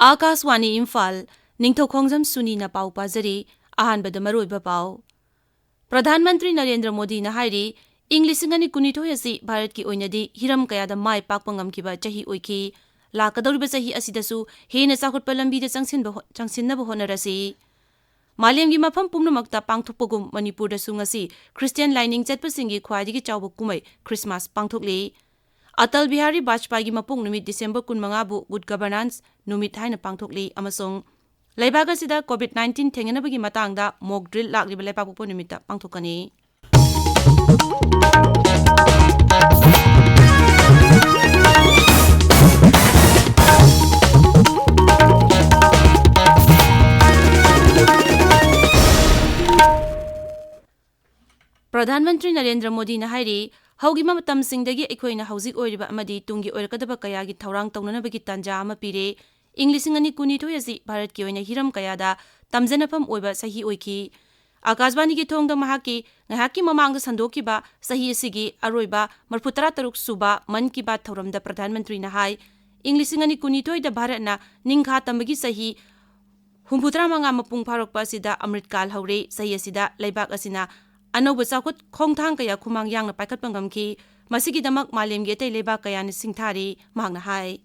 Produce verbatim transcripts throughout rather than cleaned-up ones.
ꯑꯥꯀꯥꯁꯋꯥꯅꯤ ꯏꯝꯐꯥꯜ, ꯅꯤꯡꯊꯧꯈꯣꯡꯖꯝ ꯁꯨꯅꯤꯅ ꯄꯥꯎ ꯄꯥꯖꯔꯤ꯫ ꯑꯍꯥꯟꯕꯗ ꯃꯔꯨꯑꯣꯏꯕ ꯄꯥꯎ꯫ ꯄ꯭ꯔꯙꯥꯟ ꯃꯟꯇ꯭ꯔꯤ ꯅꯔꯦꯟꯗ꯭ꯔ ꯃꯣꯗꯤꯅ ꯍꯥꯏꯔꯤ, ꯏꯪ ꯂꯤꯁꯤꯡ ꯑꯅꯤ ꯀꯨꯟꯅꯤꯊꯣꯏ ꯑꯁꯤ ꯚꯥꯔꯠꯀꯤ ꯑꯣꯏꯅꯗꯤ ꯍꯤꯔꯝ ꯀꯌꯥꯗ ꯃꯥꯏ ꯄꯥꯛꯄ ꯉꯝꯈꯤꯕ ꯆꯍꯤ ꯑꯣꯏꯈꯤ꯫ ꯂꯥꯛꯀꯗꯧꯔꯤꯕ ꯆꯍꯤ ꯑꯁꯤꯗꯁꯨ ꯍꯦꯟꯅ ꯆꯥꯎꯈꯠꯄ ꯂꯝꯕꯤꯗ ꯆꯪꯁꯤꯟꯕ ꯍꯣ-, ꯆꯪꯁꯤꯟꯅꯕ ꯍꯣꯠꯅꯔꯁꯤ꯫ ꯃꯥꯂꯦꯝꯒꯤ ꯃꯐꯝ ꯄꯨꯝꯅꯃꯛꯇ ꯄꯥꯡꯊꯣꯛꯄꯒꯨꯝ ꯃꯅꯤꯄꯨꯔꯗꯁꯨ ꯉꯁꯤ ꯈ꯭ꯔꯤꯁꯇꯤꯌꯥꯟ ꯂꯥꯏꯅꯤꯡ ꯆꯠꯄꯁꯤꯡꯒꯤ ꯈ꯭ꯋꯥꯏꯗꯒꯤ ꯆꯥꯎꯕ ꯀꯨꯝꯍꯩ ꯈ꯭ꯔꯤꯁꯃꯥꯁ ꯄꯥꯡꯊꯣꯛꯂꯤ꯫ ꯑꯇꯜ ꯕꯤꯍꯥꯔꯤ ꯕꯥꯖꯄꯥꯏꯒꯤ ꯃꯄꯣꯛ ꯅꯨꯃꯤꯠ ꯗꯤꯁꯦꯝꯕꯔ ꯀꯨꯟꯃꯉꯥꯕꯨ ꯒꯨꯗ ꯒꯕꯔꯅꯥꯟꯁ ꯅꯨꯃꯤꯠ ꯍꯥꯏꯅ ꯄꯥꯡꯊꯣꯛꯂꯤ ꯑꯃꯁꯨꯡ ꯂꯩꯕꯥꯛ ꯑꯁꯤꯗ ꯀꯣꯚꯤꯗ ꯅꯥꯏꯟꯇꯤꯟ ꯊꯦꯡꯅꯅꯕꯒꯤ ꯃꯇꯥꯡꯗ ꯃꯣꯛ ꯗ꯭ꯔꯤꯜ ꯂꯥꯛꯂꯤꯕ ꯂꯩꯕꯥꯛꯄꯣꯛꯄ ꯅꯨꯃꯤꯠꯇ ꯄꯥꯡꯊꯣꯛꯀꯅꯤ꯫ ꯄ꯭ꯔꯙꯥꯟ ꯃꯟꯇ꯭ꯔꯤ ꯅꯔꯦꯟꯗ꯭ꯔ ꯃꯣꯗꯤꯅ ꯍꯥꯏꯔꯤ, ꯍꯧꯈꯤꯕ ꯃꯇꯝꯁꯤꯡꯗꯒꯤ ꯑꯩꯈꯣꯏꯅ ꯍꯧꯖꯤꯛ ꯑꯣꯏꯔꯤꯕ ꯑꯃꯗꯤ ꯇꯨꯡꯒꯤ ꯑꯣꯏꯔꯛꯀꯗꯕ ꯀꯌꯥꯒꯤ ꯊꯧꯔꯥꯡ ꯇꯧꯅꯅꯕꯒꯤ ꯇꯥꯟꯖꯥ ꯑꯃ ꯄꯤꯔꯦ꯫ ꯏꯪ ꯂꯤꯁꯤꯡ ꯑꯅꯤ ꯀꯨꯟꯅꯤꯊꯣꯏ ꯑꯁꯤ ꯚꯥꯔꯠꯀꯤ ꯑꯣꯏꯅ ꯍꯤꯔꯝ ꯀꯌꯥꯗ ꯇꯝꯖꯅꯐꯝ ꯑꯣꯏꯕ ꯆꯍꯤ ꯑꯣꯏꯈꯤ꯫ ꯑꯀꯥꯁꯕꯥꯅꯤꯒꯤ ꯊꯣꯡꯗ ꯃꯍꯥꯛꯀꯤ ꯉꯥꯏꯍꯥꯛꯀꯤ ꯃꯃꯥꯡꯗ ꯁꯟꯗꯣꯛꯈꯤꯕ ꯆꯍꯤ ꯑꯁꯤꯒꯤ ꯑꯔꯣꯏꯕ ꯃꯔꯐꯨ ꯇꯔꯥ ꯇꯔꯨꯛ ꯁꯨꯕ ꯃꯟ ꯀꯤ ꯕꯥꯠ ꯊꯧꯔꯝꯗ ꯄ꯭ꯔꯙꯥꯟ ꯃꯟꯇ꯭ꯔꯤꯅ ꯍꯥꯏ, ꯏꯪ ꯂꯤꯁꯤꯡ ꯑꯅꯤ ꯀꯨꯟꯅꯤꯊꯣꯏꯗ ꯚꯥꯔꯠꯅ ꯅꯤꯡꯈꯥ ꯇꯝꯕꯒꯤ ꯆꯍꯤ ꯍꯨꯝꯐꯨ ꯇꯔꯥ ꯃꯉꯥ ꯃꯄꯨꯡ ꯐꯥꯔꯛꯄ ꯑꯁꯤꯗ ꯑꯃ꯭ꯔꯤꯠ ꯀꯥꯜ ꯍꯧꯔꯦ꯫ ꯆꯍꯤ ꯑꯁꯤꯗ ꯂꯩꯕꯥꯛ ꯑꯁꯤꯅ ꯑꯅꯧꯕ ꯆꯥꯎꯈꯠ ꯈꯣꯡꯊꯥꯡ ꯀꯌꯥ ꯈꯨꯃꯥꯡ ꯌꯥꯡꯅ ꯄꯥꯏꯈꯠꯄ ꯉꯝꯈꯤ꯫ ꯃꯁꯤꯒꯤꯗꯃꯛ ꯃꯥꯂꯦꯝꯒꯤ ꯑꯇꯩ ꯂꯩꯕꯥꯛ ꯀꯌꯥꯅ ꯁꯤꯡꯊꯥꯔꯤ, ꯃꯍꯥꯛꯅ ꯍꯥꯏ꯫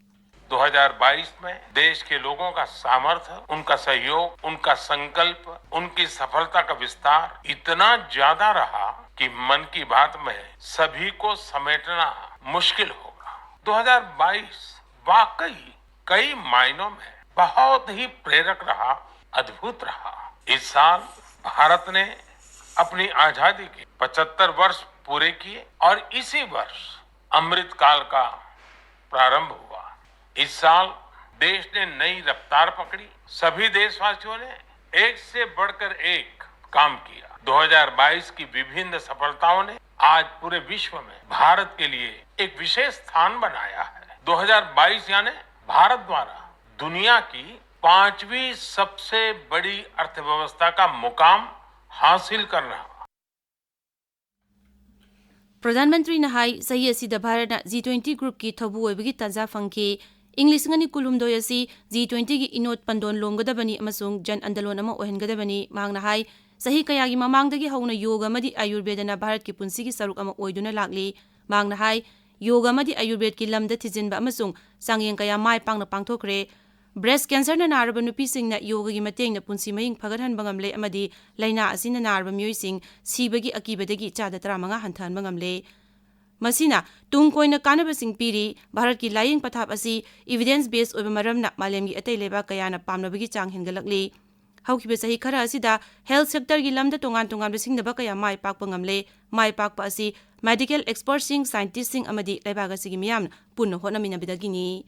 दो हज़ार बाईस में देश के लोगों का सामर्थ्य, उनका सहयोग, उनका संकल्प, उनकी सफलता का विस्तार इतना ज्यादा रहा कि मन की बात में सभी को समेटना मुश्किल होगा। दो हज़ार बाईस वाकई कई मायनों में बहुत ही प्रेरक रहा, अद्भुत रहा। इस साल भारत ने अपनी आजादी के पचहत्तर वर्ष पूरे किए और इसी वर्ष अमृत काल का प्रारंभ हुआ। इस साल देश ने नई रफ्तार पकड़ी। सभी देशवासियों ने एक से बढ़कर एक काम किया। दो हज़ार बाईस की विभिन्न सफलताओं ने आज पूरे विश्व में भारत के लिए एक विशेष स्थान बनाया है। दो हज़ार बाईस यानी भारत द्वारा दुनिया की पांचवी सबसे बड़ी अर्थव्यवस्था का मुकाम हासिल करना। ꯄ꯭ꯔꯙꯥꯟ ꯃꯟꯇ꯭ꯔꯤꯅ ꯍꯥꯏ, ꯆꯍꯤ ꯑꯁꯤꯗ ꯚꯥꯔꯠꯅ ꯖꯤ ꯇ꯭ꯋꯦꯟꯇꯤ ꯒ꯭ꯔꯨꯞꯀꯤ ꯊꯧꯕꯨ ꯑꯣꯏꯕꯒꯤ ꯇꯥꯟꯖꯥ ꯐꯪꯈꯤ꯫ ꯏꯪ ꯂꯤꯁꯤꯡ ꯑꯅꯤ ꯀꯨꯟꯍꯨꯝꯗꯣꯏ ꯑꯁꯤ ꯖꯤ ꯇ꯭ꯋꯦꯟꯇꯤꯒꯤ ꯏꯅꯣꯠ ꯄꯟꯗꯣꯟ ꯂꯣꯝꯒꯗꯕꯅꯤ ꯑꯃꯁꯨꯡ ꯖꯟ ꯑꯟꯗꯣꯂꯟ ꯑꯃ ꯑꯣꯏꯍꯟꯒꯗꯕꯅꯤ꯫ ꯃꯍꯥꯛꯅ ꯍꯥꯏ, ꯆꯍꯤ ꯀꯌꯥꯒꯤ ꯃꯃꯥꯡꯗꯒꯤ ꯍꯧꯅ ꯌꯣꯒ ꯑꯃꯗꯤ ꯑꯥꯌꯨꯔꯕꯦꯗꯅ ꯚꯥꯔꯠꯀꯤ ꯄꯨꯟꯁꯤꯒꯤ ꯁꯔꯨꯛ ꯑꯃ ꯑꯣꯏꯗꯨꯅ ꯂꯥꯛꯂꯤ꯫ ꯃꯍꯥꯛꯅ ꯍꯥꯏ, ꯌꯣꯒ ꯑꯃꯗꯤ ꯑꯥꯌꯨꯔꯕꯦꯗꯀꯤ ꯂꯝꯗ ꯊꯤꯖꯤꯟꯕ ꯑꯃꯁꯨꯡ ꯆꯥꯡꯌꯦꯡ ꯀꯌꯥ ꯃꯥꯏ ꯄꯥꯛꯅ ꯄꯥꯡꯊꯣꯛꯈ꯭ꯔꯦ꯫ ꯕ꯭ꯔꯦꯁ ꯀꯦꯟꯁꯔꯅ ꯅꯥꯔꯕ ꯅꯨꯄꯤꯁꯤꯡꯅ ꯌꯣꯒꯒꯤ ꯃꯇꯦꯡꯅ ꯄꯨꯟꯁꯤ ꯃꯍꯤꯡ ꯐꯒꯠꯍꯟꯕ ꯉꯝꯂꯦ ꯑꯃꯗꯤ ꯂꯥꯏꯅꯥ ꯑꯁꯤꯅ ꯅꯥꯔꯕ ꯃꯤꯑꯣꯏꯁꯤꯡ ꯁꯤꯕꯒꯤ ꯑꯀꯤꯕꯗꯒꯤ ꯆꯥꯗ ꯇꯔꯥꯃꯉꯥ ꯍꯟꯊꯍꯟꯕ ꯉꯝꯂꯦ꯫ ꯃꯁꯤꯅ ꯇꯨꯡ ꯀꯣꯏꯅ ꯀꯥꯟꯅꯕꯁꯤꯡ ꯄꯤꯔꯤ꯫ ꯚꯥꯔꯠꯀꯤ ꯂꯥꯏꯌꯦꯡ ꯄꯊꯥꯞ ꯑꯁꯤ evidence base ꯑꯣꯏꯕ ꯃꯔꯝꯅ ꯃꯥꯂꯦꯝꯒꯤ ꯑꯇꯩ ꯂꯩꯕꯥꯛ ꯀꯌꯥꯅ ꯄꯥꯝꯅꯕꯒꯤ ꯆꯥꯡ ꯍꯦꯟꯒꯠꯂꯛꯂꯤ꯫ ꯍꯧꯈꯤꯕ ꯆꯍꯤ ꯈꯔ ꯑꯁꯤꯗ health sectorꯒꯤ ꯂꯝꯗ ꯇꯣꯉꯥꯟ ꯇꯣꯉꯥꯟꯕ ꯁꯤꯡꯅꯕ ꯀꯌꯥ ꯃꯥꯏ ꯄꯥꯛꯄ ꯉꯝꯂꯦ꯫ ꯃꯥꯏ ꯄꯥꯛꯄ ꯑꯁꯤ medical expertꯁꯤꯡ, scientistꯁꯤꯡ ꯑꯃꯗꯤ ꯂꯩꯕꯥꯛ ꯑꯁꯤꯒꯤ ꯃꯤꯌꯥꯝꯅ ꯄꯨꯟꯅ ꯍꯣꯠꯅꯃꯤꯟꯅꯕꯗꯒꯤꯅꯤ꯫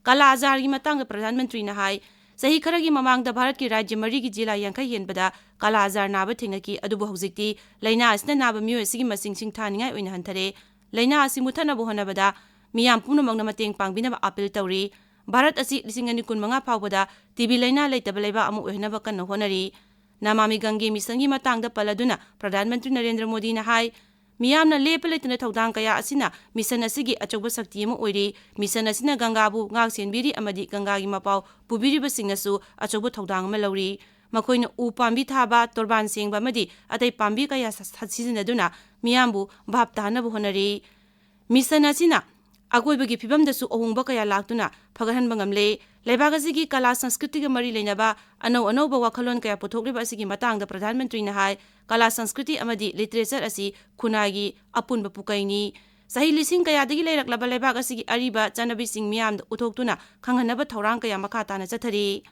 ꯀꯥꯂꯥ ꯑꯖꯥꯔꯒꯤ ꯃꯇꯥꯡꯗ ꯄ꯭ꯔꯙꯥꯟ ꯃꯟꯇ꯭ꯔꯤꯅ ꯍꯥꯏ, ꯆꯍꯤ ꯈꯔꯒꯤ ꯃꯃꯥꯡꯗ ꯚꯥꯔꯠꯀꯤ ꯔꯥꯖ꯭ꯌ ꯃꯔꯤꯒꯤ ꯖꯤꯂꯥ ꯌꯥꯡꯈꯩ ꯍꯦꯟꯕꯗ ꯀꯥꯂꯥ ꯑꯖꯥꯔ ꯅꯥꯕ ꯊꯦꯡꯅꯈꯤ꯫ ꯑꯗꯨꯕꯨ ꯍꯧꯖꯤꯛꯇꯤ ꯂꯥꯏꯅꯥ ꯑꯁꯤꯅ ꯅꯥꯕ ꯃꯤꯑꯣꯏ ꯑꯁꯤꯒꯤ ꯃꯁꯤꯡ ꯁꯤꯡꯊꯥꯅꯤꯡꯉꯥꯏ ꯑꯣꯏꯅ ꯍꯟꯊꯔꯦ꯫ ꯂꯥꯏꯅꯥ ꯑꯁꯤ ꯃꯨꯠꯊꯠꯅꯕ ꯍꯣꯠꯅꯕꯗ ꯃꯤꯌꯥꯝ ꯄꯨꯝꯅꯃꯛꯅ ꯃꯇꯦꯡ ꯄꯥꯡꯕꯤꯅꯕ appeal ꯇꯧꯔꯤ꯫ ꯚꯥꯔꯠ ꯑꯁꯤ ꯂꯤꯁꯤꯡ ꯑꯅꯤ ꯀꯨꯟꯃꯉꯥ ꯐꯥꯎꯕꯗ ꯇꯤ ꯕꯤ ꯂꯥꯏꯅꯥ ꯂꯩꯇꯕ ꯂꯩꯕꯥꯛ ꯑꯃ ꯑꯣꯏꯍꯟꯅꯕ ꯀꯟꯅ ꯍꯣꯠꯅꯔꯤ꯫ ꯅꯃꯥꯃꯤ ꯒꯪꯒꯦ ꯃꯤꯁꯟꯒꯤ ꯃꯇꯥꯡꯗ ꯄꯜꯂꯗꯨꯅ ꯄ꯭ꯔꯙꯥꯟ ꯃꯟꯇ꯭ꯔꯤ ꯅꯔꯦꯟꯗ꯭ꯔ ꯃꯣꯗꯤꯅ ꯍꯥꯏ, ꯃꯤꯌꯥꯝꯅ ꯂꯦꯞꯄ ꯂꯩꯇꯅ ꯊꯧꯗꯥꯡ ꯀꯌꯥ ꯑꯁꯤꯅ ꯃꯤꯁꯟ ꯑꯁꯤꯒꯤ ꯑꯆꯧꯕ ꯁꯛꯇꯤ ꯑꯃ ꯑꯣꯏꯔꯤ꯫ ꯃꯤꯁꯟ ꯑꯁꯤꯅ ꯒꯪꯒꯥꯕꯨ ꯉꯥꯛ ꯁꯦꯟꯕꯤꯔꯤ ꯑꯃꯗꯤ ꯒꯪꯒꯥꯒꯤ ꯃꯄꯥꯎ ꯄꯨꯕꯤꯔꯤꯕꯁꯤꯡꯅꯁꯨ ꯑꯆꯧꯕ ꯊꯧꯗꯥꯡ ꯑꯃ ꯂꯧꯔꯤ꯫ ꯃꯈꯣꯏꯅ ꯎ ꯄꯥꯝꯕꯤ ꯊꯥꯕ, ꯇꯣꯔꯕꯥꯟ ꯁꯦꯡꯕ ꯑꯃꯗꯤ ꯑꯇꯩ ꯄꯥꯝꯕꯤ ꯀꯌꯥ ꯁ-, ꯁ-, ꯁꯤꯖꯤꯟꯅꯗꯨꯅ ꯃꯤꯌꯥꯝꯕꯨ ꯚꯥꯞ ꯇꯥꯍꯟꯅꯕ ꯍꯣꯠꯅꯔꯤ꯫ ꯃꯤꯁꯟ ꯑꯁꯤꯅ ꯑꯀꯣꯏꯕꯒꯤ ꯐꯤꯕꯝꯗꯁꯨ ꯑꯍꯣꯡꯕ ꯀꯌꯥ ꯂꯥꯛꯇꯨꯅ ꯐꯒꯠꯍꯟꯕ ꯉꯝꯂꯦ꯫ ꯂꯩꯕꯥꯛ ꯑꯁꯤꯒꯤ ꯀꯂꯥ ꯁꯪꯁꯀ꯭ꯔꯤꯇꯤꯒ ꯃꯔꯤ ꯂꯩꯅꯕ ꯑꯅꯧ ꯑꯅꯧꯕ ꯋꯥꯈꯜꯂꯣꯟ ꯀꯌꯥ ꯄꯨꯊꯣꯛꯂꯤꯕ ꯑꯁꯤꯒꯤ ꯃꯇꯥꯡꯗ ꯄ꯭ꯔꯙꯥꯟ ꯃꯟꯇ꯭ꯔꯤꯅ ꯍꯥꯏ, ꯀꯂꯥ ꯁꯪꯁꯀ꯭ꯔꯤꯇꯤ ꯑꯃꯗꯤ literature ꯑꯁꯤ ꯈꯨꯟꯅꯥꯏꯒꯤ ꯑꯄꯨꯟꯕ ꯄꯨꯀꯩꯅꯤ꯫ ꯆꯍꯤ ꯂꯤꯁꯤꯡ ꯀꯌꯥꯗꯒꯤ ꯂꯩꯔꯛꯂꯕ ꯂꯩꯕꯥꯛ ꯑꯁꯤꯒꯤ ꯑꯔꯤꯕ ꯆꯠꯅꯕꯤꯁꯤꯡ ꯃꯤꯌꯥꯝꯗ ꯎꯠꯊꯣꯛꯇꯨꯅ ꯈꯪꯍꯟꯅꯕ ꯊꯧꯔꯥꯡ ꯀꯌꯥ ꯃꯈꯥ ꯇꯥꯅ ꯆꯠꯊꯔꯤ꯫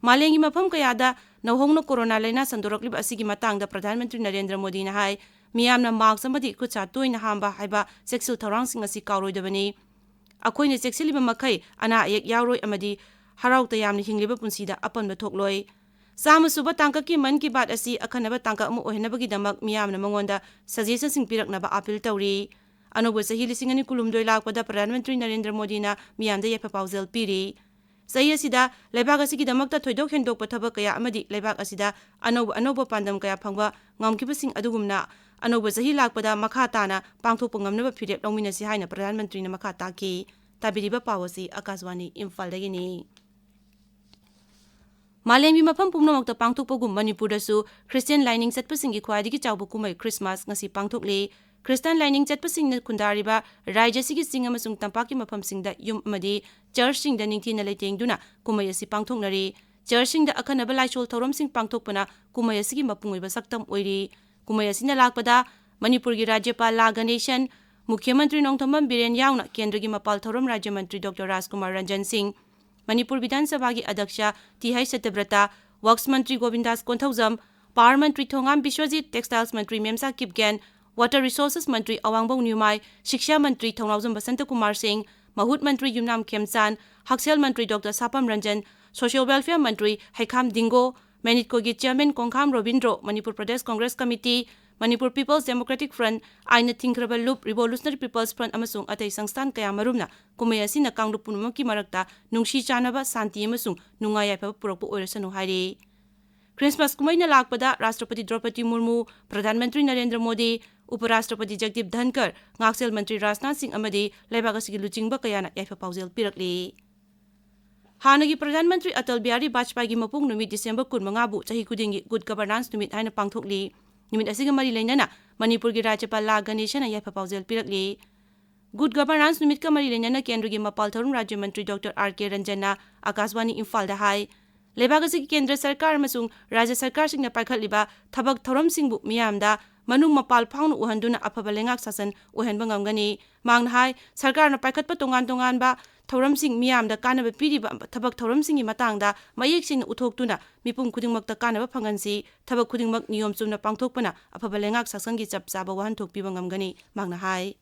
ꯃꯥꯂꯦꯝꯒꯤ ꯃꯐꯝ ꯀꯌꯥꯗ ꯅꯧꯍꯧꯅ ꯀꯣꯔꯣꯅꯥ ꯂꯥꯏꯅꯥ ꯁꯟꯗꯣꯔꯛꯂꯤꯕ ꯑꯁꯤꯒꯤ ꯃꯇꯥꯡꯗ ꯄ꯭ꯔꯙꯥꯟ ꯃꯟꯇ꯭ꯔꯤ ꯅꯔꯦꯟꯗ꯭ꯔ ꯃꯣꯗꯤꯅ ꯍꯥꯏ, ꯃꯤꯌꯥꯝꯅ mask ꯑꯃꯗꯤ ꯈꯨꯠꯁꯥ ꯇꯣꯏꯅ ꯍꯥꯝꯕ ꯍꯥꯏꯕ ꯆꯦꯛꯁꯤꯜ ꯊꯧꯔꯥꯡꯁꯤꯡ ꯑꯁꯤ ꯀꯥꯎꯔꯣꯏꯗꯕꯅꯤ꯫ ꯑꯩꯈꯣꯏꯅ ꯆꯦꯛꯁꯤꯜꯂꯤꯕ ꯃꯈꯩ ꯑꯅꯥ ꯑꯌꯦꯛ ꯌꯥꯎꯔꯣꯏ ꯑꯃꯗꯤ ꯍꯔꯥꯎ ꯇꯌꯥꯝꯅ ꯍꯤꯡꯂꯤꯕ ꯄꯨꯟꯁꯤꯗ ꯑꯄꯟꯕ ꯊꯣꯛꯂꯣꯏ꯫ ꯆꯥꯝꯃ ꯁꯨꯕ ꯇꯥꯡꯀꯛꯀꯤ ꯃꯟ ꯀꯤ ꯕꯥꯠ ꯑꯁꯤ ꯑꯈꯟꯅꯕ ꯇꯥꯡꯀꯛ ꯑꯃ ꯑꯣꯏꯍꯟꯅꯕꯒꯤꯗꯃꯛ ꯃꯤꯌꯥꯝꯅ ꯃꯉꯣꯟꯗ suggestionꯁꯤꯡ ꯄꯤꯔꯛꯅꯕ appeal ꯇꯧꯔꯤ꯫ ꯑꯅꯧꯕ ꯆꯍꯤ ꯂꯤꯁꯤꯡ ꯑꯅꯤ ꯀꯨꯟꯍꯨꯝꯗꯣꯏ ꯂꯥꯛꯄꯗ ꯄ꯭ꯔꯙꯥꯟ ꯃꯟꯇ꯭ꯔꯤ ꯅꯔꯦꯟꯗ꯭ꯔ ꯃꯣꯗꯤꯅ ꯃꯤꯌꯥꯝꯗ ꯌꯥꯏꯐ ꯄꯥꯎꯖꯦꯜ ꯄꯤꯔꯤ꯫ ꯆꯍꯤ ꯑꯁꯤꯗ ꯂꯩꯕꯥꯛ ꯑꯁꯤꯒꯤꯗꯃꯛꯇ ꯊꯣꯏꯗꯣꯛ ꯍꯦꯟꯗꯣꯛꯄ ꯊꯕꯛ ꯀꯌꯥ ꯑꯃꯗꯤ ꯂꯩꯕꯥꯛ ꯑꯁꯤꯗ ꯑꯅꯧꯕ ꯑꯅꯧꯕ ꯄꯥꯟꯗꯝ ꯀꯌꯥ ꯐꯪꯕ ꯉꯝꯈꯤꯕꯁꯤꯡ ꯑꯗꯨꯒꯨꯝꯅ ꯑꯅꯧꯕ ꯆꯍꯤ ꯂꯥꯛꯄꯗ ꯃꯈꯥ ꯇꯥꯅ ꯄꯥꯡꯊꯣꯛꯄ ꯉꯝꯅꯕ ꯐꯤꯔꯦꯞ ꯂꯧꯃꯤꯟꯅꯁꯤ ꯍꯥꯏꯅ ꯄ꯭ꯔꯙꯥꯟ ꯃꯟꯇ꯭ꯔꯤꯅ ꯃꯈꯥ ꯇꯥꯈꯤ꯫ ꯇꯥꯕꯤꯔꯤꯕ ꯄꯥꯎ ꯑꯁꯤ ꯑꯀꯥꯁꯕꯥꯅꯤ ꯏꯝꯐꯥꯜꯗꯒꯤꯅꯤ꯫ ꯃꯥꯂꯦꯝꯒꯤ ꯃꯐꯝ ꯄꯨꯝꯅꯃꯛꯇ ꯄꯥꯡꯊꯣꯛꯄꯒꯨꯝ ꯃꯅꯤꯄꯨꯔꯗꯁꯨ ꯈ꯭ꯔꯤꯁꯇꯤꯌꯥꯟ ꯂꯥꯏꯅꯤꯡ ꯆꯠꯄꯁꯤꯡꯒꯤ ꯈ꯭ꯋꯥꯏꯗꯒꯤ ꯆꯥꯎꯕ ꯀꯨꯝꯍꯩ ꯈ꯭ꯔꯤꯁꯃꯥꯁ ꯉꯁꯤ ꯄꯥꯡꯊꯣꯛꯂꯤ꯫ ꯈ꯭ꯔꯤꯁꯇꯥꯟ ꯂꯥꯏꯅꯤꯡ ꯆꯠꯄꯁꯤꯡꯅ ꯈꯨꯟꯗꯥꯔꯤꯕ ꯔꯥꯖ꯭ꯌꯁꯤꯒꯤ ꯆꯤꯡ ꯑꯃꯁꯨꯡ ꯇꯝꯄꯥꯛꯀꯤ ꯃꯐꯝꯁꯤꯡꯗ ꯌꯨꯝ ꯑꯃꯗꯤ ꯆꯔꯆꯁꯤꯡꯗ ꯅꯤꯡꯊꯤꯅ ꯂꯩꯇꯦꯡꯗꯨꯅ ꯀꯨꯝꯍꯩ ꯑꯁꯤ ꯄꯥꯡꯊꯣꯛꯅꯔꯤ꯫ ꯆꯔꯆꯁꯤꯡꯗ ꯑꯈꯟꯅꯕ ꯂꯥꯏꯁꯣꯜ ꯊꯧꯔꯝꯁꯤꯡ ꯄꯥꯡꯊꯣꯛꯄꯅ ꯀꯨꯝꯍꯩ ꯑꯁꯤꯒꯤ ꯃꯄꯨꯡ ꯑꯣꯏꯕ ꯁꯛꯇꯝ ꯑꯣꯏꯔꯤ꯫ ꯀꯨꯝꯍꯩ ꯑꯁꯤꯅ ꯂꯥꯛꯄꯗ ꯃꯅꯤꯄꯨꯔꯒꯤ ꯔꯥꯖ꯭ꯌꯄꯥꯜ ꯂꯥ ꯒꯅꯦꯁꯟ, ꯃꯨꯈ꯭ꯌ ꯃꯟꯇ꯭ꯔꯤ ꯅꯣꯡꯊꯣꯝꯕꯝ ꯕꯤꯔꯦꯟ ꯌꯥꯎꯅ ꯀꯦꯟꯗ꯭ꯔꯒꯤ ꯃꯄꯥꯜ ꯊꯧꯔꯝ ꯔꯥꯖ꯭ꯌ ꯃꯟꯇ꯭ꯔꯤ ꯗꯣꯛꯇꯔ ꯔꯥꯖꯀꯨꯃꯥꯔ ꯔꯟꯖꯟ ꯁꯤꯡ, ꯃꯅꯤꯄꯨꯔ ꯕꯤꯙꯥꯟ ꯁꯚꯥꯒꯤ ꯑꯗ꯭ꯌꯛꯁ ꯇꯤ ꯍꯩꯆ ꯁꯇ꯭ꯌꯕ꯭ꯔꯇ, ꯋꯛꯁ ꯃꯟꯇ꯭ꯔꯤ ꯒꯣꯕꯤꯟꯗꯥꯁ ꯀꯣꯟꯊꯧꯖꯝ, ꯄꯥꯋꯔ ꯃꯟꯇ꯭ꯔꯤ ꯊꯣꯉꯥꯝ ꯕꯤꯁ꯭ꯋꯖꯤꯠ, ꯇꯦꯛꯁꯇꯥꯏꯜꯁ ꯃꯟꯇ꯭ꯔꯤ ꯃꯦꯝꯁꯥ ꯀꯤꯞꯒꯦꯟ, ꯋꯥꯇꯔ ꯔꯤꯁꯣꯔꯁꯦꯁ ꯃꯟꯇ꯭ꯔꯤ ꯑꯋꯥꯡꯕꯧ ꯅ꯭ꯌꯨꯃꯥꯏ, ꯁꯤꯛꯁꯥ ꯃꯟꯇ꯭ꯔꯤ ꯊꯧꯅꯥꯎꯖꯝ ꯕꯁꯟꯇ ꯀꯨꯃꯥꯔ ꯁꯤꯡ, ꯃꯍꯨꯠ ꯃꯟꯇ꯭ꯔꯤ ꯌꯨꯝꯅꯥꯝ ꯈꯦꯝꯆꯥꯟ, ꯍꯛꯁꯦꯜ ꯃꯟꯇ꯭ꯔꯤ doctor Sapam Ranjan, social welfare ꯃꯟꯇ꯭ꯔꯤ ꯍꯩꯈꯥꯝ ꯗꯤꯡꯒꯣ, ꯃꯦꯅꯤꯠꯀꯣꯒꯤ chairman Kongkham Robindro, Manipur Pradesh congress committee, Manipur peoples democratic front, ꯑꯥꯏꯟꯅ ꯊꯤꯡꯈ꯭ꯔꯕ ꯂꯨꯞ, ꯔꯤꯚꯣꯂꯨꯁꯅꯔꯤ ꯄꯤꯄꯜꯁ ꯐ꯭ꯔꯟꯠ ꯑꯃꯁꯨꯡ ꯑꯇꯩ ꯁꯪꯁꯊꯥꯟ ꯀꯌꯥ ꯃꯔꯨꯝꯅ ꯀꯨꯝꯍꯩ ꯑꯁꯤꯅ ꯀꯥꯡꯂꯨꯞ ꯄꯨꯝꯅꯃꯛꯀꯤ ꯃꯔꯛꯇ ꯅꯨꯡꯁꯤ ꯆꯥꯟꯅꯕ, ꯁꯥꯟꯇꯤ ꯑꯃꯁꯨꯡ ꯅꯨꯡꯉꯥꯏ ꯌꯥꯏꯐꯕ ꯄꯨꯔꯛꯄ ꯑꯣꯏꯔꯁꯅꯨ ꯍꯥꯏꯔꯤ꯫ ꯈ꯭ꯔꯤꯁꯃꯥꯁ ꯀꯨꯝꯍꯩꯅ ꯂꯥꯛꯄꯗ ꯔꯥꯁꯇ꯭ꯔꯄꯇꯤ ꯗ꯭ꯔꯧꯄꯗꯤ ꯃꯨꯔꯃꯨ, ꯄ꯭ꯔꯙꯥꯟ ꯃꯟꯇ꯭ꯔꯤ ꯅꯔꯦꯟꯗ꯭ꯔ ꯃꯣꯗꯤ, ꯎꯄ ꯔꯥꯁꯇ꯭ꯔꯄꯇꯤ ꯖꯒꯗꯤꯞ ꯙꯟꯀꯔ, ꯉꯥꯛꯁꯦꯜ ꯃꯟꯇ꯭ꯔꯤ ꯔꯥꯖꯅꯥꯊ ꯁꯤꯡ ꯑꯃꯗꯤ ꯂꯩꯕꯥꯛ ꯑꯁꯤꯒꯤ ꯂꯨꯆꯤꯡꯕ ꯀꯌꯥꯅ ꯌꯥꯏꯐ ꯄꯥꯎꯖꯦꯜ ꯄꯤꯔꯛꯂꯤ꯫ ꯍꯥꯟꯅꯒꯤ ꯄ꯭ꯔꯙꯥꯟ ꯃꯟꯇ꯭ꯔꯤ ꯑꯇꯜ ꯕꯤꯍꯥꯔꯤ ꯕꯥꯖꯄꯥꯏꯒꯤ ꯃꯄꯣꯛ ꯅꯨꯃꯤꯠ ꯗꯤꯁꯦꯝꯕꯔ ꯀꯨꯟꯃꯉꯥꯕꯨ ꯆꯍꯤ ꯈꯨꯗꯤꯡꯒꯤ ꯒꯨꯗ ꯒꯕꯔꯅꯥꯟꯁ ꯅꯨꯃꯤꯠ ꯍꯥꯏꯅ ꯄꯥꯡꯊꯣꯛꯂꯤ꯫ ꯅꯨꯃꯤꯠ ꯑꯁꯤꯒ ꯃꯔꯤ ꯂꯩꯅꯅ ꯃꯅꯤꯄꯨꯔꯒꯤ ꯔꯥꯖ꯭ꯌꯄꯥꯜ ꯂꯥ ꯒꯅꯦꯁꯟꯅ ꯌꯥꯏꯐ ꯄꯥꯎꯖꯦꯜ ꯄꯤꯔꯛꯂꯤ꯫ ꯒꯨꯗ ꯒꯕꯔꯅꯥꯟꯁ ꯅꯨꯃꯤꯠꯀ ꯃꯔꯤ ꯂꯩꯅꯅ ꯀꯦꯟꯗ꯭ꯔꯒꯤ ꯃꯄꯥꯜ ꯊꯧꯔꯝ ꯔꯥꯖ꯭ꯌ ꯃꯟꯇ꯭ꯔꯤ ꯗꯣꯛꯇꯔ ꯑꯥꯔ ꯀꯦ ꯔꯟꯖꯟꯅ ꯑꯀꯥꯁꯕꯥꯅꯤ ꯏꯝꯐꯥꯜꯗ ꯍꯥꯏ, ꯂꯩꯕꯥꯛ ꯑꯁꯤꯒꯤ ꯀꯦꯟꯗ꯭ꯔ ꯁꯔꯀꯥꯔ ꯑꯃꯁꯨꯡ ꯔꯥꯖ꯭ꯌ ꯁꯔꯀꯥꯔꯁꯤꯡꯅ ꯄꯥꯏꯈꯠꯂꯤꯕ ꯊꯕꯛ ꯊꯧꯔꯝꯁꯤꯡꯕꯨ ꯃꯤꯌꯥꯝꯗ ꯃꯅꯨꯡ ꯃꯄꯥꯜ ꯐꯥꯎꯅ ꯎꯍꯟꯗꯨꯅ ꯑꯐꯕ ꯂꯩꯉꯥꯛ ꯁꯥꯁꯟ ꯑꯣꯏꯍꯟꯕ ꯉꯝꯒꯅꯤ꯫ ꯃꯍꯥꯛꯅ ꯍꯥꯏ, ꯁꯔꯀꯥꯔꯅ ꯄꯥꯏꯈꯠꯄ ꯇꯣꯉꯥꯟ ꯇꯣꯉꯥꯟꯕ ꯊꯧꯔꯝꯁꯤꯡ ꯃꯤꯌꯥꯝꯗ ꯀꯥꯟꯅꯕ ꯄꯤꯔꯤꯕ ꯊꯕꯛ ꯊꯧꯔꯝꯁꯤꯡꯒꯤ ꯃꯇꯥꯡꯗ ꯃꯌꯦꯛ ꯁꯦꯡꯅ ꯎꯠꯊꯣꯛꯇꯨꯅ ꯃꯤꯄꯨꯝ ꯈꯨꯗꯤꯡꯃꯛꯇ ꯀꯥꯟꯅꯕ ꯐꯪꯍꯟꯁꯤ꯫ ꯊꯕꯛ ꯈꯨꯗꯤꯡꯃꯛ ꯅꯤꯌꯣꯝ ꯆꯨꯝꯅ ꯄꯥꯡꯊꯣꯛꯄꯅ ꯑꯐꯕ ꯂꯩꯉꯥꯛ ꯁꯥꯁꯟꯒꯤ ꯆꯞ ꯆꯥꯕ ꯋꯥꯍꯟꯊꯣꯛ ꯄꯤꯕ ꯉꯝꯒꯅꯤ, ꯃꯍꯥꯛꯅ ꯍꯥꯏ꯫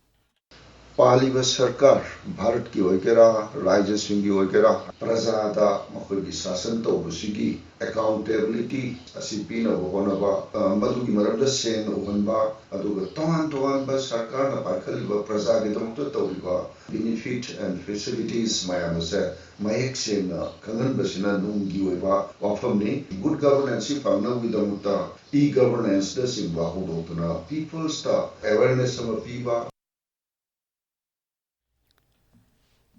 ꯄꯥꯜꯂꯤꯕ ꯁꯔꯀꯥꯔ, ꯚꯥꯔꯠꯀꯤ ꯑꯣꯏꯒꯦꯔꯥ, ꯔꯥꯖ꯭ꯌꯁꯤꯡꯒꯤ ꯑꯣꯏꯒꯦꯔꯥ, ꯄ꯭ꯔꯖꯥꯗ ꯃꯈꯣꯏꯒꯤ ꯁꯥꯁꯟ ꯇꯧꯕꯁꯤꯒꯤ ꯑꯦꯀꯥꯎꯟꯇꯦꯕꯤꯂꯤꯇꯤ ꯑꯁꯤ ꯄꯤꯅꯕ ꯍꯣꯠꯅꯕ, ꯑ, ꯃꯗꯨꯒꯤ ꯃꯔꯝꯗ ꯁꯦꯡꯅ ꯎꯍꯟꯕ, ꯑꯗꯨꯒ ꯇꯣꯉꯥꯟ ꯇꯣꯉꯥꯟꯕ ꯁꯔꯀꯥꯔꯅ ꯄꯥꯏꯈꯠꯂꯤꯕ ꯄ꯭ꯔꯖꯥꯒꯤꯗꯃꯛꯇ ꯇꯧꯔꯤꯕ benefit and facilities ꯃꯌꯥꯝ ꯑꯁꯦ ꯃꯌꯦꯛ ꯁꯦꯡꯅ ꯈꯪꯍꯟꯕꯁꯤꯅ ꯅꯨꯡꯒꯤ ꯑꯣꯏꯕ ꯋꯥꯐꯝꯅꯤ꯫ ꯒꯨꯗ ꯒꯕꯔꯅꯦꯟꯁꯁꯤ ꯐꯪꯅꯕꯒꯤꯗꯃꯛꯇ ꯏ ꯒꯕꯔꯅꯦꯟꯁꯅꯆꯤꯡꯕ ꯍꯧꯗꯣꯛꯇꯨꯅ ꯄꯤꯄꯜꯁꯇ ꯑꯦꯋꯦꯔꯅꯦꯁ ꯑꯃ ꯄꯤꯕ꯫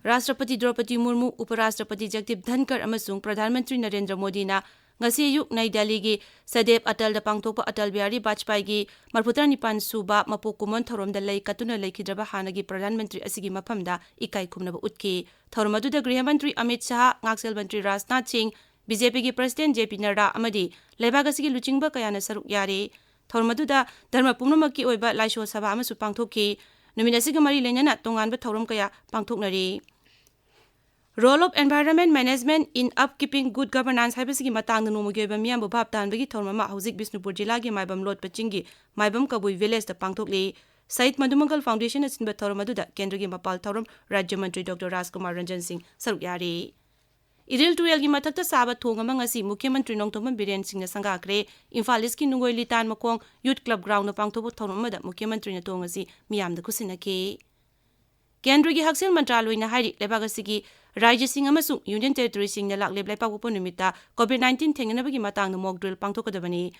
ꯔꯥꯁꯇ꯭ꯔꯄꯇꯤ ꯗ꯭ꯔꯧꯄꯗꯤ ꯃꯨꯔꯃꯨ, ꯎꯄ ꯔꯥꯁꯇ꯭ꯔꯄꯇꯤ ꯖꯒꯗꯤꯞ ꯙꯟꯀꯔ ꯑꯃꯁꯨꯡ ꯄ꯭ꯔꯙꯥꯟ ꯃꯟꯇ꯭ꯔꯤ ꯅꯔꯦꯟꯗ꯭ꯔ ꯃꯣꯗꯤꯅ ꯉꯁꯤ ꯑꯌꯨꯛ ꯅꯩ ꯗꯦꯜꯂꯤꯒꯤ ꯁꯗꯦꯕ ꯑꯇꯜꯗ ꯄꯥꯡꯊꯣꯛꯄ ꯑꯇꯜ ꯕꯤꯍꯥꯔꯤ ꯕꯥꯖꯄꯥꯏꯒꯤ ꯃꯔꯐꯨꯇꯔꯥ ꯅꯤꯄꯥꯟ ꯁꯨꯕ ꯃꯄꯣꯛ ꯀꯨꯝꯑꯣꯟ ꯊꯧꯔꯝꯗ ꯂꯩ ꯀꯠꯇꯨꯅ ꯂꯩꯈꯤꯗ꯭ꯔꯕ ꯍꯥꯟꯅꯒꯤ ꯄ꯭ꯔꯙꯥꯟ ꯃꯟꯇ꯭ꯔꯤ ꯑꯁꯤꯒꯤ ꯃꯐꯝꯗ ꯏꯀꯥꯏ ꯈꯨꯝꯅꯕ ꯎꯠꯈꯤ꯫ ꯊꯧꯔꯝ ꯑꯗꯨꯗ ꯒ꯭ꯔꯤꯍ ꯃꯟꯇ꯭ꯔꯤ ꯑꯃꯤꯠ ꯁꯥꯍ, ꯉꯥꯛꯁꯦꯜ ꯃꯟꯇ꯭ꯔꯤ ꯔꯥꯖꯅꯥꯊ ꯁꯤꯡ, ꯕꯤ ꯖꯦ ꯄꯤꯒꯤ ꯄ꯭ꯔꯁꯤꯗꯦꯟ ꯖꯦ ꯄꯤ ꯅꯔꯥ ꯑꯃꯗꯤ ꯂꯩꯕꯥꯛ ꯑꯁꯤꯒꯤ ꯂꯨꯆꯤꯡꯕ ꯀꯌꯥꯅ ꯁꯔꯨꯛ ꯌꯥꯔꯤ꯫ ꯊꯧꯔꯝ ꯑꯗꯨꯗ ꯙꯔꯃ ꯄꯨꯝꯅꯃꯛꯀꯤ ꯑꯣꯏꯕ ꯂꯥꯏꯁꯣꯜ ꯁꯚꯥ ꯑꯃꯁꯨ ꯄꯥꯡꯊꯣꯛꯈꯤ꯫ ꯅꯨꯃꯤꯠ ꯑꯁꯤꯒ ꯃꯔꯤ ꯂꯩꯅꯅ ꯇꯣꯉꯥꯟꯕ ꯊꯧꯔꯝ ꯀꯌꯥ ꯄꯥꯡꯊꯣꯛꯅꯔꯤ꯫ Role of Environment Management in Upkeeping Good Governance ꯍꯥꯏꯕꯁꯤꯒꯤ ꯃꯇꯥꯡꯗ ꯅꯣꯡꯃꯒꯤ ꯑꯣꯏꯕ ꯃꯤꯌꯥꯝꯕꯨ ꯚꯥꯞ ꯇꯥꯍꯟꯕꯒꯤ ꯊꯧꯔꯝ ꯑꯃ ꯍꯧꯖꯤꯛ ꯕꯤꯁꯅꯨꯄꯨꯔ ꯖꯤꯂꯥꯒꯤ ꯃꯥꯏꯕꯝ ꯂꯣꯠꯄ ꯆꯤꯡꯒꯤ ꯃꯥꯏꯕꯝ ꯀꯕꯨꯏ ꯚꯤꯂꯦꯖꯇ ꯄꯥꯡꯊꯣꯛꯂꯤ꯫ ꯁꯍꯤꯗ ꯃꯙꯨꯃꯪꯒꯜ ꯐꯥꯎꯟꯗꯦꯁꯟꯅ ꯁꯤꯟꯕ ꯊꯧꯔꯝ ꯑꯗꯨꯗ ꯀꯦꯟꯗ꯭ꯔꯒꯤ ꯃꯄꯥꯜ ꯊꯧꯔꯝ ꯔꯥꯖ꯭ꯌ ꯃꯟꯇ꯭ꯔꯤ ꯗꯣꯛꯇꯔ ꯔꯥꯖꯀꯨꯃꯥꯔ ꯔꯟꯖꯟ ꯁꯤꯡ ꯁꯔꯨꯛ ꯌꯥꯔꯤ꯫ ꯏꯔꯤꯜ ꯇꯨꯔꯦꯜꯒꯤ ꯃꯊꯛꯇ ꯁꯥꯕ ꯊꯣꯡ ꯑꯃ ꯉꯁꯤ ꯃꯨꯈ꯭ꯌ ꯃꯟꯇ꯭ꯔꯤ ꯅꯣꯡꯊꯣꯝꯕꯝ ꯕꯤꯔꯦꯟ ꯁꯤꯡꯅ ꯁꯪꯒꯥꯈ꯭ꯔꯦ꯫ ꯏꯝꯐꯥꯜ ꯏꯁꯀꯤ ꯅꯨꯡꯒꯣꯏ ꯂꯤꯇꯥꯟ ꯃꯈꯣꯡ ꯌꯨꯠ ꯀ꯭ꯂꯕ ꯒ꯭ꯔꯥꯎꯟꯗ ꯄꯥꯡꯊꯣꯛꯄ ꯊꯧꯔꯝ ꯑꯃꯗ ꯃꯨꯈ꯭ꯌ ꯃꯟꯇ꯭ꯔꯤꯅ ꯊꯣꯡ ꯑꯁꯤ ꯃꯤꯌꯥꯝꯗ ꯈꯨꯠꯁꯤꯟꯅꯈꯤ꯫ ꯀꯦꯟꯗ꯭ꯔꯒꯤ ꯍꯛꯁꯦꯜ ꯃꯟꯇ꯭ꯔꯥꯂꯣꯏꯅ ꯍꯥꯏꯔꯤ, ꯂꯩꯕꯥꯛ ꯑꯁꯤꯒꯤ ꯔꯥꯖ꯭ꯌꯁꯤꯡ ꯑꯃꯁꯨꯡ ꯌꯨꯅꯤꯌꯟ ꯇꯦꯔꯤꯇꯣꯔꯤꯁꯤꯡꯅ ꯂꯥꯛꯂꯤꯕ ꯂꯩꯄꯥꯛꯄꯣꯛꯄ ꯅꯨꯃꯤꯠꯇ ꯀꯣꯚꯤꯗ ꯅꯥꯏꯟꯇꯤꯟ ꯊꯦꯡꯅꯅꯕꯒꯤ ꯃꯇꯥꯡꯗ ꯃꯣꯛ ꯗ꯭ꯔꯤꯜ ꯄꯥꯡꯊꯣꯛꯀꯗꯕꯅꯤ꯫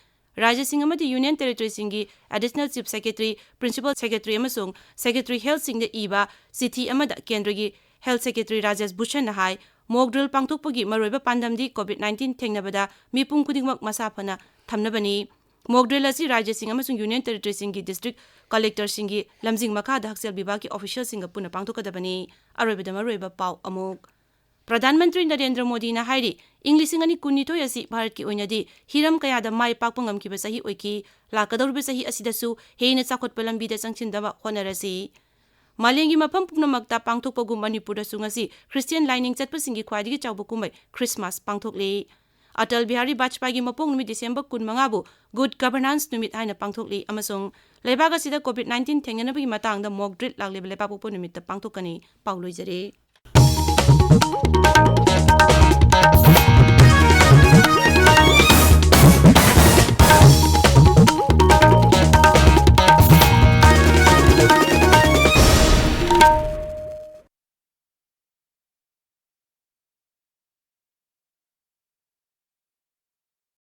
ꯔꯥꯖ꯭ꯌꯁꯤꯡ ꯑꯃꯗꯤ ꯌꯨꯅꯤꯌꯟ ꯇꯦꯔꯤꯇꯣꯔꯤꯁꯤꯡꯒꯤ additional chief secretary, principal secretary ꯑꯃꯁꯨꯡ ꯁꯦꯀ꯭ꯔꯦꯇꯔꯤ ꯍꯦꯜꯊꯁꯤꯡꯗ ꯏꯕ ꯆꯤꯊꯤ ꯑꯃꯗ ꯀꯦꯟꯗ꯭ꯔꯒꯤ ꯍꯦꯜꯊ ꯁꯦꯀ꯭ꯔꯦꯇꯔꯤ ꯔꯥꯖꯦꯁ ꯚꯨꯁꯟꯅ ꯍꯥꯏ, ꯃꯣꯛ ꯗ꯭ꯔꯤꯜ ꯄꯥꯡꯊꯣꯛꯄꯒꯤ ꯃꯔꯨꯑꯣꯏꯕ ꯄꯥꯟꯗꯝꯗꯤ ꯀꯣꯚꯤꯗ ꯅꯥꯏꯟꯇꯤꯟ ꯊꯦꯡꯅꯕꯗ ꯃꯤꯄꯨꯝ ꯈꯨꯗꯤꯡꯃꯛ ꯃꯁꯥ ꯐꯅ ꯊꯝꯅꯕꯅꯤ꯫ ꯃꯣꯛ ꯗ꯭ꯔꯤꯜ ꯑꯁꯤ ꯔꯥꯖ꯭ꯌꯁꯤꯡ ꯑꯃꯁꯨꯡ ꯌꯨꯅꯤꯌꯟ ꯇꯦꯔꯤꯇꯣꯔꯤꯁꯤꯡꯒꯤ ꯗꯤꯁꯇ꯭ꯔꯤꯛ ꯀꯂꯦꯛꯇꯔꯁꯤꯡꯒꯤ ꯂꯝꯖꯤꯡ ꯃꯈꯥꯗ ꯍꯛꯁꯦꯜ ꯕꯤꯚꯥꯒꯀꯤ ꯑꯣꯐꯤꯁꯤꯌꯦꯜꯁꯤꯡꯒ ꯄꯨꯟꯅ ꯄꯥꯡꯊꯣꯛꯀꯗꯕꯅꯤ꯫ ꯑꯔꯣꯏꯕꯗ ꯃꯔꯨꯑꯣꯏꯕ ꯄꯥꯎ ꯑꯃꯨꯛ꯫ ꯄ꯭ꯔꯙꯥꯟ ꯃꯟꯇ꯭ꯔꯤ ꯅꯔꯦꯟꯗ꯭ꯔ ꯃꯣꯗꯤꯅ ꯍꯥꯏꯔꯤ, ꯏꯪ ꯂꯤꯁꯤꯡ ꯑꯅꯤ ꯀꯨꯟꯅꯤꯊꯣꯏ ꯑꯁꯤ ꯚꯥꯔꯠꯀꯤ ꯑꯣꯏꯅꯗꯤ ꯍꯤꯔꯝ ꯀꯌꯥꯗ ꯃꯥꯏ ꯄꯥꯛꯄ ꯉꯝꯈꯤꯕ ꯆꯍꯤ ꯑꯣꯏꯈꯤ꯫ ꯂꯥꯛꯀꯗꯧꯔꯤꯕ ꯆꯍꯤ ꯑꯁꯤꯗꯁꯨ ꯍꯦꯟꯅ ꯆꯥꯎꯈꯠꯄ ꯂꯝꯕꯤꯗ ꯆꯪꯁꯤꯟꯅꯕ ꯍꯣꯠꯅꯔꯁꯤ꯫ ꯃꯥꯂꯦꯝꯒꯤ ꯃꯐꯝ ꯄꯨꯝꯅꯃꯛꯇ ꯄꯥꯡꯊꯣꯛꯄꯒꯨꯝ ꯃꯅꯤꯄꯨꯔꯗꯁꯨ ꯉꯁꯤ ꯈ꯭ꯔꯤꯁꯇꯤꯌꯟ ꯂꯥꯏꯅꯤꯡ ꯆꯠꯄꯁꯤꯡꯒꯤ ꯈ꯭ꯋꯥꯏꯗꯒꯤ ꯆꯥꯎꯕ ꯀꯨꯝꯍꯩ ꯈ꯭ꯔꯤꯁꯃꯥꯁ ꯄꯥꯡꯊꯣꯛꯂꯤ꯫ ꯑꯇꯜ ꯕꯤꯍꯥꯔꯤ ꯕꯥꯖꯄꯥꯏꯒꯤ ꯃꯄꯣꯛ ꯅꯨꯃꯤꯠ ꯗꯤꯁꯦꯝꯕꯔ ꯀꯨꯟꯃꯉꯥꯕꯨ ꯒꯨꯗ ꯒꯚꯔꯅꯥꯟꯁ ꯅꯨꯃꯤꯠ ꯍꯥꯏꯅ ꯄꯥꯡꯊꯣꯛꯂꯤ ꯑꯃꯁꯨꯡ ꯂꯩꯕꯥꯛ ꯑꯁꯤꯗ ꯀꯣꯚꯤꯗ ꯅꯥꯏꯟꯇꯤꯟ ꯊꯦꯡꯅꯅꯕꯒꯤ ꯃꯇꯥꯡꯗ ꯃꯣꯛ ꯗ꯭ꯔꯤꯜ ꯂꯥꯛꯂꯤꯕ ꯂꯩꯕꯥꯛꯄꯣꯛꯄ ꯅꯨꯃꯤꯠꯇ ꯄꯥꯡꯊꯣꯛꯀꯅꯤ꯫ ꯄꯥꯎ ꯂꯣꯏꯖꯔꯦ꯫